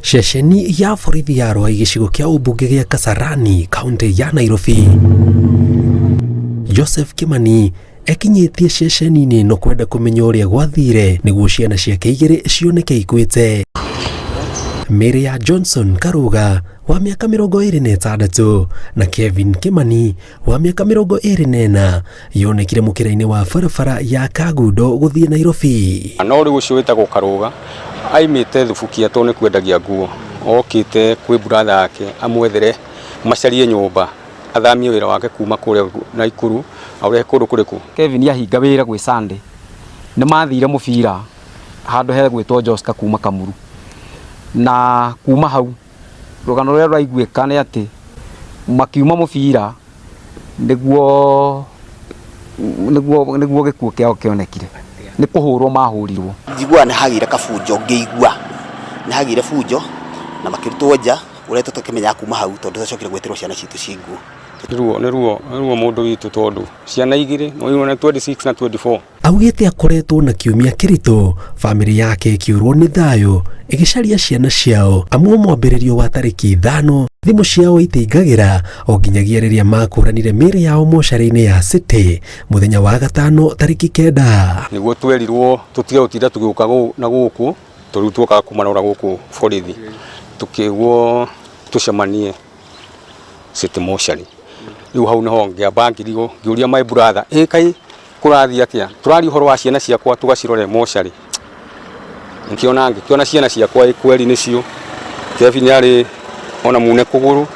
Ceceni ya borithi ya Ruai gĩcigo kĩa ũmbunge gĩa Kasarani, kaunti ya Nairobi. Joseph Kimani ekinyĩtie ceceni-inĩ ĩno kwenda kũmenya ũrĩa gwathire nĩguo ciana ciake igĩrĩ cioneke ikuĩte. Mĩĩrĩ ya Johnson Karuga wa mĩaka 26 na Kevin Kimani wa mĩaka 24 yonekire mũkĩra-inĩ wa barabara ya Kangundo gũthiĩ Nairobi. No rĩu ũcio wĩtagwo Karũga aimĩte Thubukia tondũ nĩ kwendagia nguo, okĩte kwĩ brother yake amwethere macarie nyũmba athamie wĩra wake kuma kũrĩa Naikuru aũrehe kũndũ kũrĩkũ. Kevin ahinga wĩra gwĩ Sunday nĩ mathire mũbira handũ hegwĩtwo Joska kuma Kamuru na kuma hau rũgano rũrĩa rũraiguĩka nĩ atĩ makiuma mũbira nĩguo nĩguo nĩguo gĩkuũ kĩao kĩonekire nĩ kũhũrwo mahũrirwo. Njiguaga nĩ hagĩire kabunjo ngĩigua nĩ hagĩire bunjo na makĩrutwo nja ũrĩa tũtakĩmenyaga kuma hau tondũ twacokire gwĩtĩrwo ciana citũ ciĩ nguo. Nĩ ruo nĩ ruo nĩ ruo mũndũ witũ tondũ ciana igĩrĩ nĩ 26 na 24. Augĩte akoretwo na kiumia kĩritũ bamĩrĩ yake ĩkĩũrwo nĩ thayũ ĩgĩcaria ciana ciao amu o mwambĩrĩrio wa tarĩki 5 thimũ ciao itiingagĩra o nginyagia rĩrĩa makũranire mĩĩrĩ yao mocarĩ-inĩ ya City mũthenya wa gatano tarĩki 9. Nĩguo twerirwo tũtige gũtinda tũgĩũka na gũkũ tondũ rĩu tuokaga kũmarora gũkũ borithi tũkĩrwo tũcemanie City mocarĩ. Rĩu hau nĩho ngĩamba ngĩrigwo ngĩũria my brother ĩ kaĩ kũrathiĩ atĩa tũraria ũhoro wa ciana ciakwa tũgacirore mocarĩ. Ngĩona ngĩkĩona ciana ciakwa ĩ kweri nĩcio Kevin arĩ ona mune kũgũrũ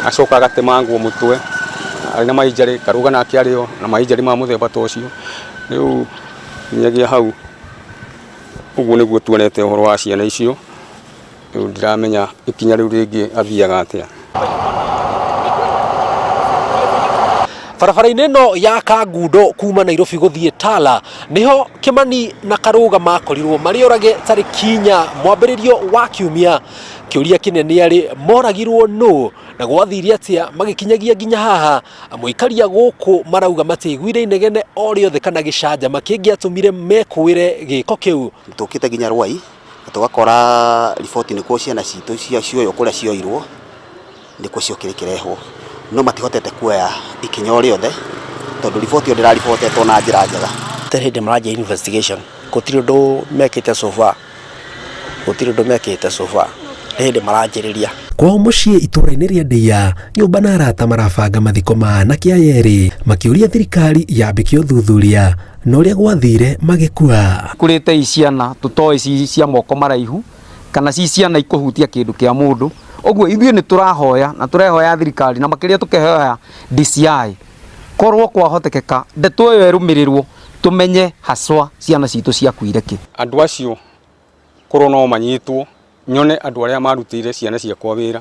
acoka agatemangwo mũtwe arĩ na mainjarĩ Karũga nake arĩ o na mainjarĩ ma mũthemba ta ũcio. Rĩu nginyagia hau ũguo nĩguo tuonete ũhoro wa ciana icio. Rĩu ndiramenya ikinya rĩu rĩngĩ athiaga atĩa. Barabara-inĩ ĩno ya Kangundo kuma Nairobi gũthiĩ Tala nĩho Kimani na Karũga makorirwo marĩ orage tarĩki 4 mwambĩrĩrio wa kiumia. Kĩũria kĩnene arĩ moragirwo nũ na gwathire atĩa magĩkinyagia nginya haha. Mũikaria gũkũ marauga matiaiguire inegene o rĩothe kana gĩcanjama kĩngĩatũmire mekũĩre gĩko kĩu. Tũkĩte nginya Ruai na tũgakora riboti nĩkuo ciana citũ cioywo kũrĩa cioirwo nĩkuo ciokire ikĩrehwo no matihotete kuoya ikinya o rĩothe tondũ riboti ĩyo ndĩraribotetwo na njĩra njega. Gũtirĩ hĩndĩ maranjia investigation, gũtirĩ ũndũ mekĩte so far, gũtirĩ ũndũ mekĩte so far, nĩ hĩndĩ maranjĩrĩria. Kwao mũciĩ itũũra-inĩ rĩa Ndeiya, nyũmba na arata marabanga mathiko ma anake aya erĩ makĩũria thirikari yambĩke ũthuthuria na ũrĩa gwathire magĩkua. Kũrĩte i ciana tũtoĩ ci cia moko maraihu kana ci ciana ikũhutia kĩndũ kĩa mũndũ. Ũguo ithuĩ nĩ tũrahoya na tũrehoya thirikari na makĩria tũkehoya DCI korwo kwahotekeka ndeto ĩyo ĩrũmĩrĩrwo tũmenye haswa ciana citũ ciakuire kĩ. Andũ acio korwo no manyitwo nyone andũ arĩa marutĩire ciana ciakwa wĩra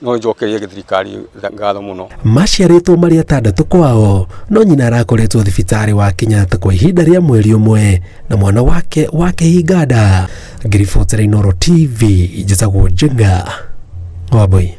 no njokerie thirikari ngatho mũno. Maciarĩtwo marĩ atandatũ kwao no nyina arakoretwo thibitarĩ wa Kenyatta kwa ihinda rĩa mweri ũmwe na mwana wake wa kĩhinga nda. Ngĩribotera Inooro TV njĩtagwo Njenga Wambui.